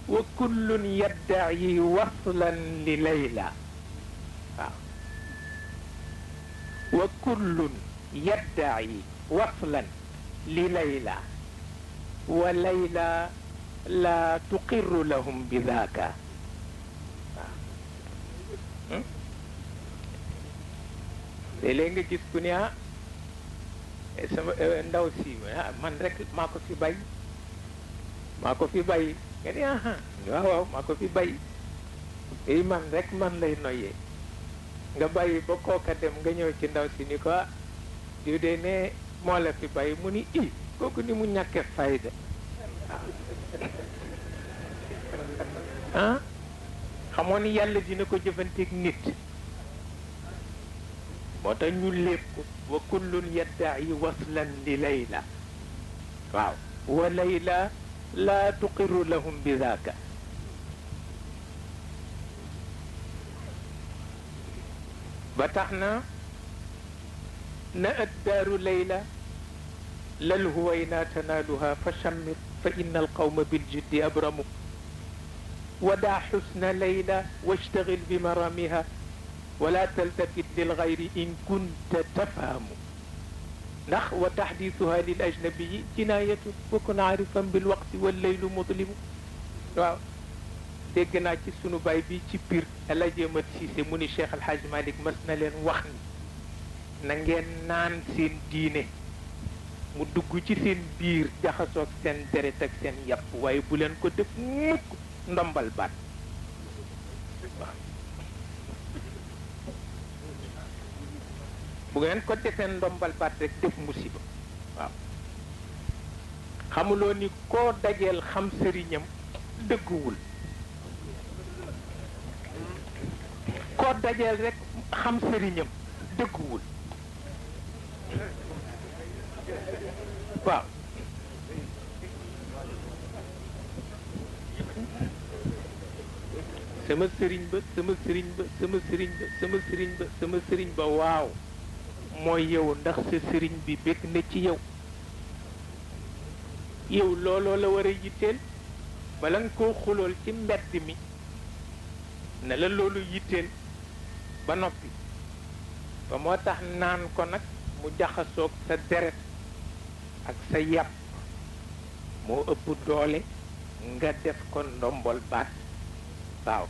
وكل يدعي وصلا لليلى وكل يدعي وصلا لليلى وليلى لا تقر لهم بذاك léeg-léeg nga gis ku ne sama ndaw si man rek maa ko fi bàyyi nga ne waaw maa ko fi bàyyi man rek man lay noyyee nga bàyyi ba kooka dem nga ñëw ci ndaw si ni ko diw de ne moo la fi bàyyi mu ni kooku ni mu ñàkke fayda xamoon ni yàlla dina ko jëfanteeg nit moo tax ñu lépp ko wa kullun yadda'i waslan li layla waaw wa layla la tuqiru lahum bi dhaka ba tax na addaaru layla lal huwayna tanaaluha fa shammir fa inna alqawma biljiddi abramu ودع حسن ليلى واشتغل بمرامها ولا تلتفت للغير إن كنت تفهم نخ وتحديثها للأجنبي جناية وكن عارفا بالوقت والليل مظلم waaw dégg naa ci sunu baay bi ci Pire El Hadji Amat Cissé mu ni Cheikh El Hadj Malick mas na leen wax ni na ngeen naan seen diine mu dugg ci seen biir jaxasoog seen deret ak seen yàpp waaye bu leen ko def mukk ndombal baat bu ngeen ko defee ndombal baat rek def musiba waaw xamuloo ni koo dajeel xam sëriñam dëgguwul koo dajeel rek xam sëriñam dëgguwul waaw sama sëriñ ba waaw mooy yow ndax sa sëriñ bi bég na ci yow looloo la war a yitteel bala nga koo xulool ci mbedd mi ne la loolu yitteel ba noppi ba moo tax naan ko nag mu jaxasoog sa deret ak sa yàpp moo ëpp doole nga def ko ndombol baat waaw